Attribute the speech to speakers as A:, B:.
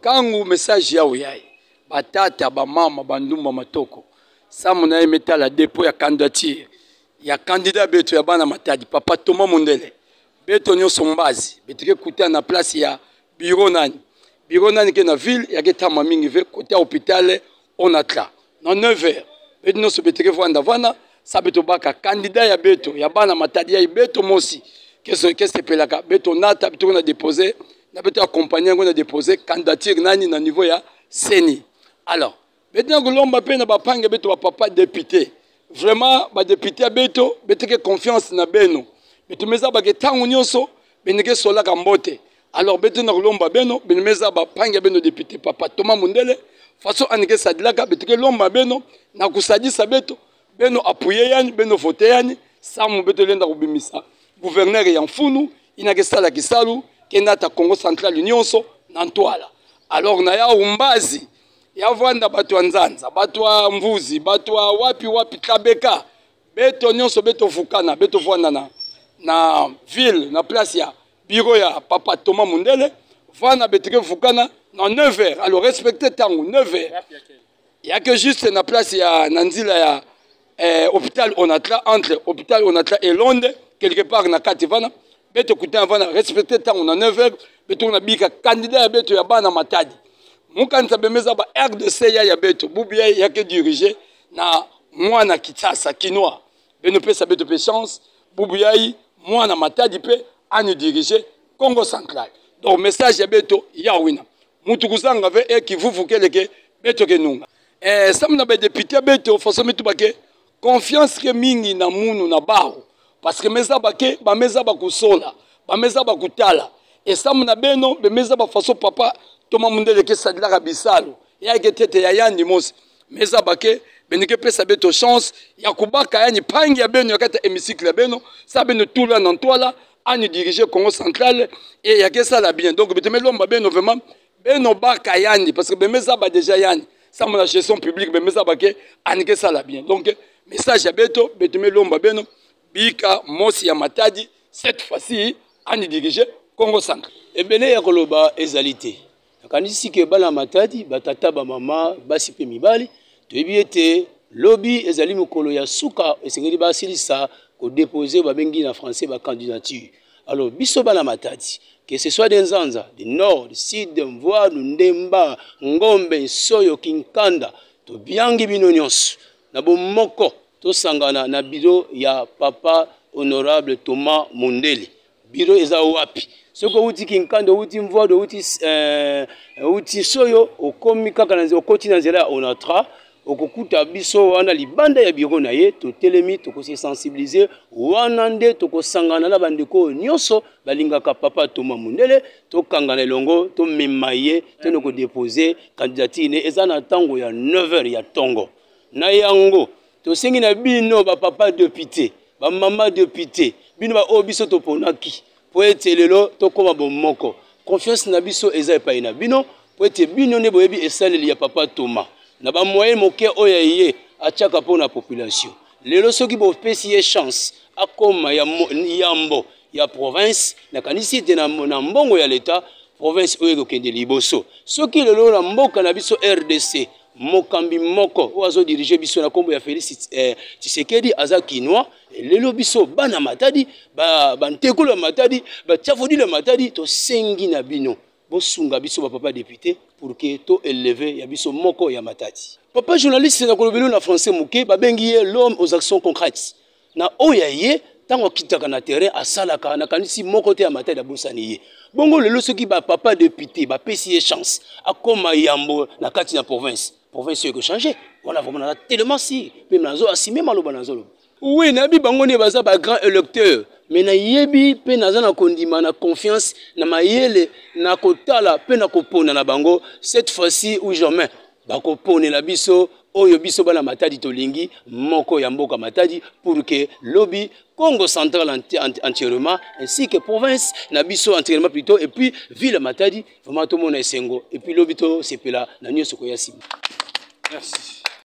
A: Kangu message ya oyai batata bamama bandumba matoko samu na ye metala depot ya candidature ya candidat beto ya bana Matadi, papa Thomas Mondele. Beto nyonso mbazi betike kuta na place ya bureau nani, bureau nani ke na ville ya ketama mingi ve côté hôpital Onatra na 9h. Beto nyonso betike vanda vana sa beto baka candidat ya beto ya bana Matadi ya beto mosi keso kesepelaka beto nata beto na déposer na beto accompagner yango na déposer candidature nani na niveau ya CENI. Alors beto na kolomba mpe na bapange beto bapapa député, vraiment badéputé ya beto beteke confiance na beno, beto meza bake ntango nyonso bendeke solaka mbote. Alors beto na kolomba beno, beno meza bapange beno député papa Thomas Mundele façon anike sadilaka, beteke lomba beno na kosadisa beto, beno appuyer yani, beno voter yani samu beto lenda kobimisa gouverneur ya mfunu inake sala kisalu kenata Congo Central nyonso na ntwala. Alors na ya umbazi ya vanda bato ya Nzanza, bato ya Mvuzi, bato ya wapi wapi Tabeka, beto nyonso beto vukana, beto vanda na ville na place ya bureau ya papa Thomas Mundele vana beteke vukana na 9h. Alors respecter tango 9h ya que juste na place ya na nzila ya hôpital Onatra, entre hôpital Onatra et Londres quelque part na kati vana beto kuta vana, respecter tango na 9h beto na bika candidat ya beto ya bana Matadi mukanisa bemeza ba RDC ya beto bubi ya ke diriger na mwana Kinshasa kinois beno pesa beto pe chance bubu yayi mwana Matadi pe ani diriger Congo Central. Donc message ya beto ya wina mutu kuzanga ve e kivuvu keleke beto ke nunga samu na ba député beto façon mitu bake confiance ke mingi na munu na baro parce que meza bake ba meza ba kusola ba meza ba kutala e samu na beno be meza ba façon papa Thomas Mundele ke sadilaka bisalo ya ke tete ya yandi mosi meza bake benike pesa beto chance ya kubaka yani pangi ya beno ya kata hémicycle ya beno sa beno tula na ntwala ani diriger Congo Central et ya ke sala bien. Donc beteme lomba beno vraiment beno baka yani parce que bemeza ba déjà yani ça mon gestion publique bemeza bake ani ke sala bien. Donc message ya beto beteme lomba beno bika mosi ya Matadi cette fois-ci ani diriger Congo Central.
B: Ebele ya koloba ezali te. Nakanisi ke bana Matadi, batata, bamama, basi pe mibali, toyebi ete lobi ezali mokolo ya suka esengeli basilisa kodepose babengi na français ba candidature. Alors biso bana Matadi, que ce soit de Nzanza, du nord, du sud, Mvuadu, Ndemba, Ngombe, Soyo, Kinkanda, tobiangi bino nyonso na bomoko tosangana na bureau ya papa honorable Thomas Mundele. Bureau eza wapi? Soki outi Kinkanda, outi Mvuadu, outi Soyo, okomi kaka na nzela, okoti na nzela ya Onatra, okokuta biso wana libanda ya bureau na ye, totelemi, tokosi sensibiliser wana nde tokosangana na bandeko nyonso balingaka papa Thomas Mundele, tokangana elongo, tomema ye, tone kodepose candidature ne eza na ntango ya 9h ya tongo. Na yango tosengi na bino ba papa député, ba mama député, bino ba oyo biso toponaki po ete lelo tokóma bomoko. Confiance na biso eza epai na bino po ete bino nde boyebi esaleli ya papa Thomas na ba moyen moke oyo ye atiaka mpo na population. Lelo soki bopesi ye chance akóma yambo ya province, nakanisi ete na mbongo ya leta province oyo ekokende liboso. Soki lelo na mboka na biso RDC mokambi moko oyo azodirige biso na nkombo ya Félix Tshisekedi aza kinois, lelo biso bana Matadi, bantekolo ya Matadi, batiafodile ya Matadi, tosengi na bino bosunga biso ba papa député pour que to élever ya biso moko ya Matadi. Papa journaliste na kolobelo na français moke babengi ye l'homme aux actions concrètes. Na oyo ya ye ntango akitaka na terrain asalaka, nakanisi moko te ya Matadi abosani ye. Bongo lelo soki ba papa député bapesi ye chance akoma yambo na kati na province, province oyo ekochange wana vraiment naza tellement sûr mpe nazo assumer maloba nazoloba. Oui, nayebi bango nde baza ba grand électeur, mais nayebi mpe naza na kondima na confiance na mayele na kotala mpe na kopona na bango cette fois-ci ou jamais bakoponela biso oyo biso bana Matadi tolingi moko ya mboka Matadi pour que lobi Congo Central entièrement ainsi que province na biso entièrement plutôt et puis ville Matadi vraiment tomona esengo et puis lobi tosepela na nyonso koya nsima.
A: Merci.